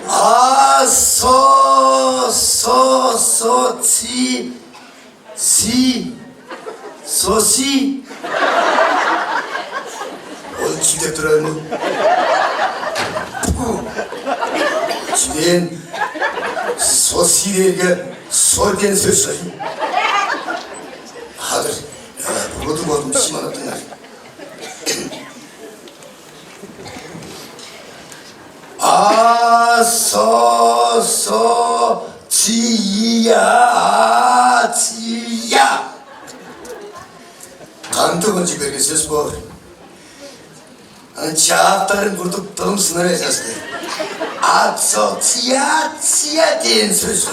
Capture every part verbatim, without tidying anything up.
А со со со ци си соси. Ол чүү деп турар мул? Чүдээн соси дээрге со дээн сөс шоюн. Хадыр бургудуг болдум, бичи манаттыңар. А со со ци я а ци я. Кандыг ончу берге сөс боор? Аны чаактарын курдук дылым сынар эжаскы. Ассоциация дээн сөс.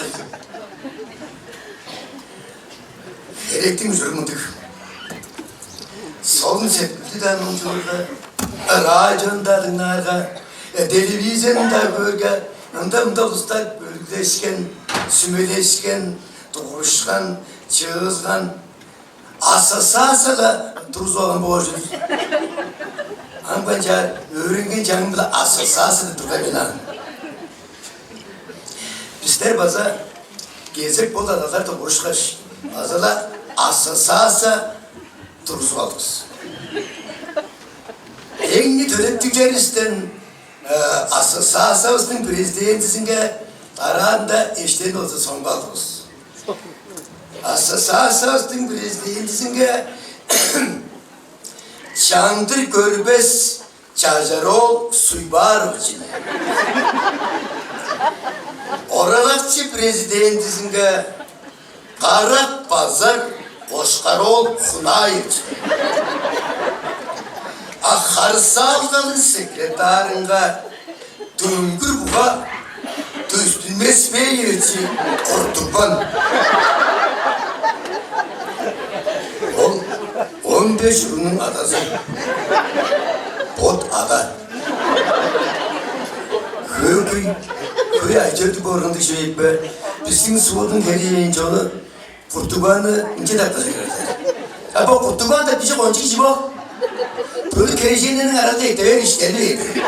Херектиң ужуру мындыг. Солун сеткилди-даа номчуурга, радиону-даа дыңнаарга, телевизорну-даа көөрге, ында-мында улустар бөлүглешкен, сүмелешкен, дугурушкан, чыызган, ассоциацияга тургузуп алган боор чүве. Ам канчаар өөренген чаңым-биле ассоциацияда турган мен аан. Бистер база кезек бо адаларда урушкаш, база-ла ассоциация тургузуп алдывыс. Эң-не төлептиглеривистен ассоциациявыстың президентизинге дараанда эштен болза соңгалдывыс. Ассоциациявыстың президентизинге чандыр көрбес Чажар-оол Суйбаарович, оралакчы президентизинге карак базар Кошкар-оол Хунаевич, а харысаалгалыг секретарынга Дүңгүр буга Төстүнмес Бээевичи Куртугбан. Ол он беш уруунуң адазы. Бот ада. Хөй, хөй, хөй айчырдыг болган дижик бе? Бистиң суурдуң херээжен чону Куртугбаны ынча деп кызыгырар. А бо Куртугбан деп кижи кончуг кижи бо. Бөлүк херээженнерниң аразында эттевер иштери бээр.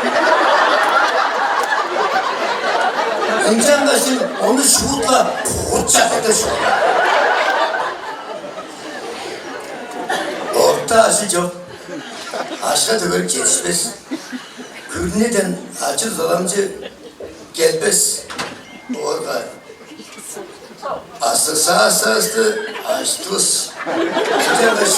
Ынчангаш ону шуут-ла кууртчак эдер шугула. Орта ажыл чок. Акша-төгерик четишпес. Күрүнеден ачы-дузаламчы келбес. Оорга ассоциациявысты ачтывыс. Ынчангаш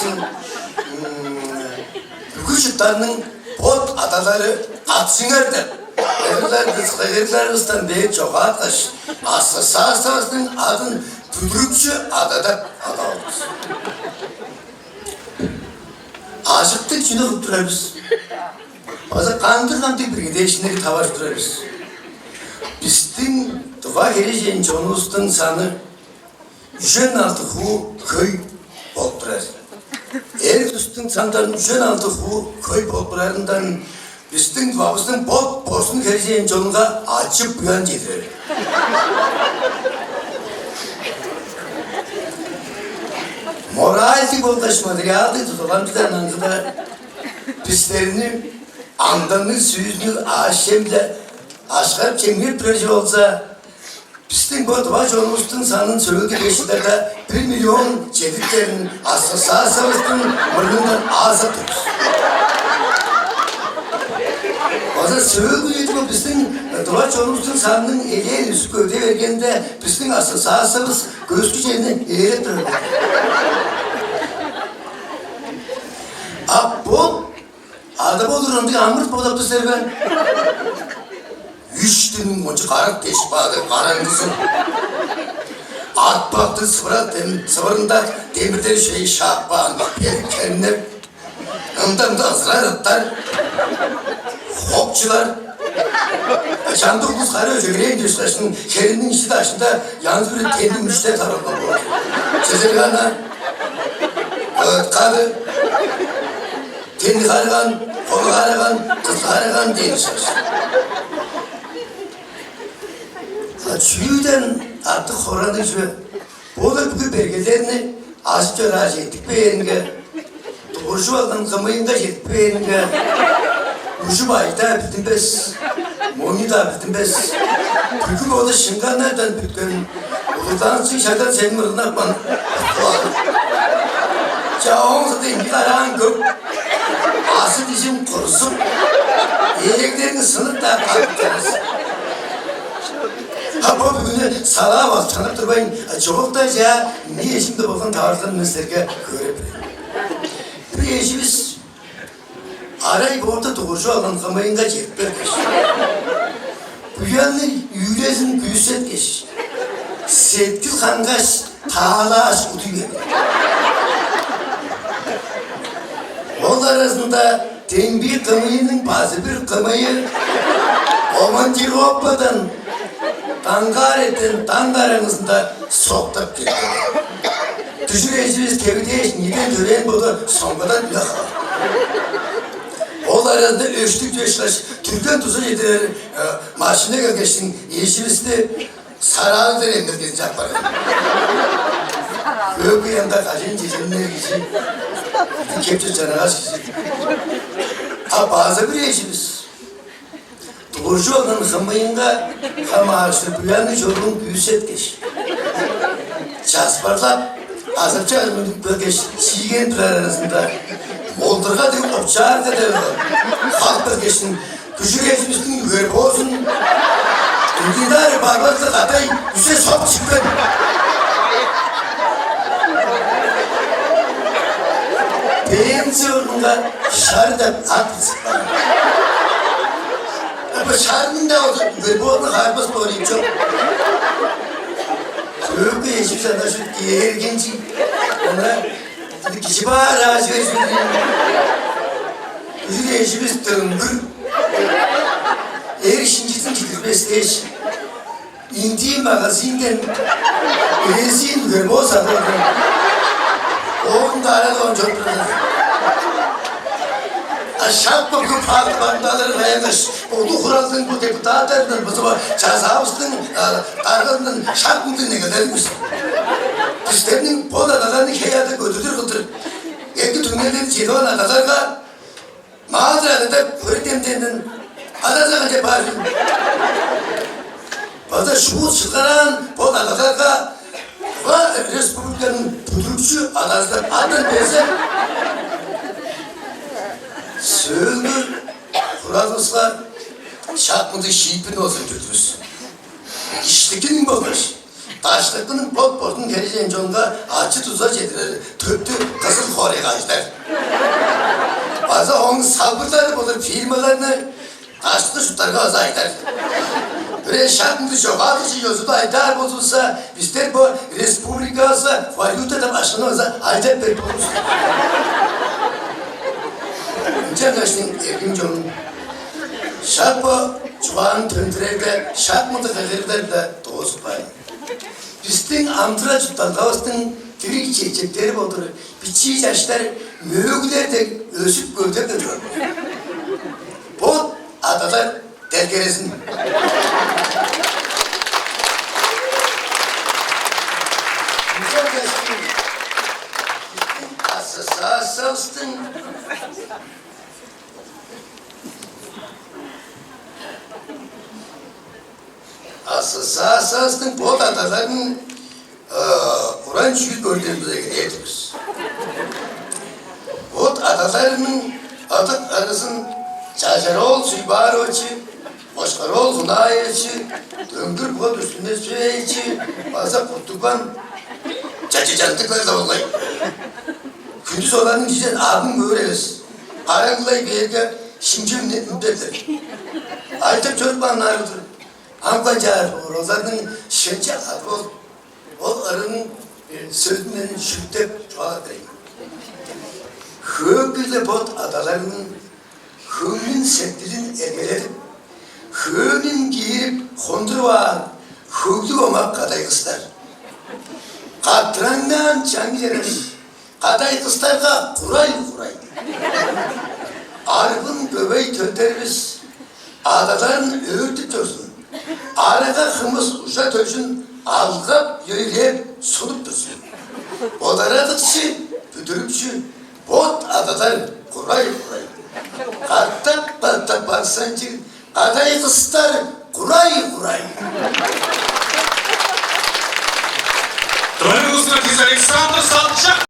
бүгү чурттарның бот адалары катсыңар деп, кыйгырларывыс-, кыйгырларывыстан бээр чогааткаш, ассоциациявыстың адын бүдүрүкчү ада деп адап алдывыс. Ажыктыг чүнү кылып турар бис? База кандыг-кандыг биргедээшкиннерни таварып турар бис? Бистиң тыва херээжен чонувустуң саны үжен алды хуу хөй болуп турар. Эр улустуң сандан үжен алды хуу хөй болуп турарындан бистиң Тывавыстың бот-бостун херээжен чонунга ачы-буян чедирер. Моральдыг болгаш материалдыг дузаламчыдан аңгыда бистерни амданныг сүзүнү аъш-чем-биле ашкарып-чемгерип турар чүве болза, бистиң бо тыва чонувустуң санын сөөлгү беш чылдарда бир миллион чедиптерин ассоциациявыстың мурнундан аазап тур бис. База сөөлгү чедип, бистиң тыва чонувустуң санының элээн өсүп көде бергенде, бистиң ассоциациявыс көскү черни ээлеп турар. А бо ада болур ындыг амыр бодап тур силер бе? Үш дүнүң кончуг карак деш баады караңгызын. Атпакты сывырак дем-, сывырындак демирден шей шаапкаан, херик хемнеп, ында-мында ызырар ыттар, хокчулар. Чамдык улус кара өжегерээн дээш каштың хериниң ишти-дашында янзы-бүрү тендиг үнүштер таралган болду. Чезергана, ыткады, тендиг-харыган, холу-харыган, кызыл-харыган дээн ышкаш. А чүүден артык хораныжы Бо-ла бүгү бергелерни ажып чорааш, эттип кээринге, дугуржуп алган кымыйынга чедип кээринге, ужуп айда билдинмес, мону-даа билдинмес. Бүгү боду шынганнардан бүткен улуг даңзыг шагдан сени мырыңнапкан. Чаа, ооң соонда ийи караан көк, азы-дижиң курзук, ээлегдериң сынып-даа калып чорар сен. А бо бүгүнү салаап алчанып турбайн, чоокта чаа, мээң эжимде болган таварылганы мен силерге хөөреп берейн. Бир эживис арай боорда дугуржуп алган кымыйынга чедип келгеш, буянны үүлезин күүсеткеш, сеткил хангаш, таалааш удуй берген. Ол аразында демги кымыйының база бир кымыйы командировкадан даңгаар эртен даң караңгызында соктап келген. Дүжүр эживис кевидээш, нииден төрээн боду соңгадан үне каан. Ол аразында өштүг чыышкаш, түрген дуза чедирер машина келгештиң, эживисти сараалдыр эмнелгезин чаппарган. Хөөгү янда кажан чежемнер кижи, кепче чанааш кижи. А база бир эживис дугуржуп алган кымыйынга хамаарыштыр буянныг чоруун күүсеткеш, часпарлап, азырча ырмыдып келгеш, чииген турар аразында, молдурга дег овчаарга деп халып келгештиң, күжүр эживистиң үгер-боозун ындындаары барбазы кадай үзе соп чипкен. Пенсия орнунга шар деп ат кызып каан. А бо шарның-даа болза үгер-боозун харбас боор ийик чоп. Хөөгү эжип чанажып кээргенчиг. Ана кижи баар аажы эжип. Үжүр эживис дөңгүр. Эр шинчизин чидирбес дээш, индии магазинден резин вербоз садып алган. Оон кара доон чоруп турар. А шак бо көп хаалып бадындалары каянгаш, улуг хуралдың бо депутаттарындан бызыба чазаавыстың даргазындан шак мындыг негелдерин күзүп. Бистерниң бо адагаларны хей ада көдүрдүр кылдыр эки түңнелден чедип алган адаларга Маадыр ада деп хөрү демдендин адазы канчап баар чүл? База шуут шылгараан бо адаларга Тыва республиканың бүдүрүкчү адазы деп адын берзе, сөөлгү хуразывыска шак мындыг шиитпирни болза чүрдүвүс. Иштикиниң болгаш даштыкының бот-бортун хережээн чонга ачы-дуза чедирер төптү кызыл хоорайга ажыдар. База ооң салбырлары болур фирмаларны даштыкы чурттарга база ажыдар. Бир эвес шак мындыг чогаадыкчы ёзулуг ажыдар болзувусса, бистер бо республикавыска валюта деп акшаны база ажыдып берип болур бис. Ынчангаштың эргим чонум, шак бо чугааны төндүрерге, шак мындыг кыйгырыглар-биле доозупкай. Бистиң амыдырал-чуртталгавыстың дириг чечектери болдур бичии чаштар мөөглер дег өзүп-көвүдеп-ле турар. Бот адалар делгерезин. Ынчангаш бистиң ассоциациявыстың Ассоциациязының бот адаларын уран чүүл көрдүрүмүзге кээр-дир бис. Бот адаларының ыдык ырызын Чажар-оол Суйбаарович, Кошкар-оол Кунаевич, Дөңгүр-Бот Үстүнмесеевич база куттуган чачыжантыглар-даа болгай. Хүндүс оларның чижен адын көөр эвес. Караңгылай бээрге, шимче үндедилер. Айтып чоруп каан аарыг-дыр. Ам канчаар боор, оларның шынчы ады ол. Ол ырының сөзүн мен шүлүктеп чугаалап берейн. Хөөгү-биле бот адаларының хөңнүн-сеткилин эрмеледип, хөөнүн киирип хондуруп аан хөглүг омак кадай кыстар. Каттыраңнаан чаңгы чараш кадай кыстарга курай-курай. Арбын көвей төлдеривис адаларын өөртүп чорзун. Арага хымыс ужа төжүн алгап, йөйлээп, сунуп турзун. Бодарадыкчы, бүдүрүкчү, бот адалар курай-курай. Катап-катап барсанчыг кадай кыстар Курай-курай. Тываның улустуң артизи Александр Салчак.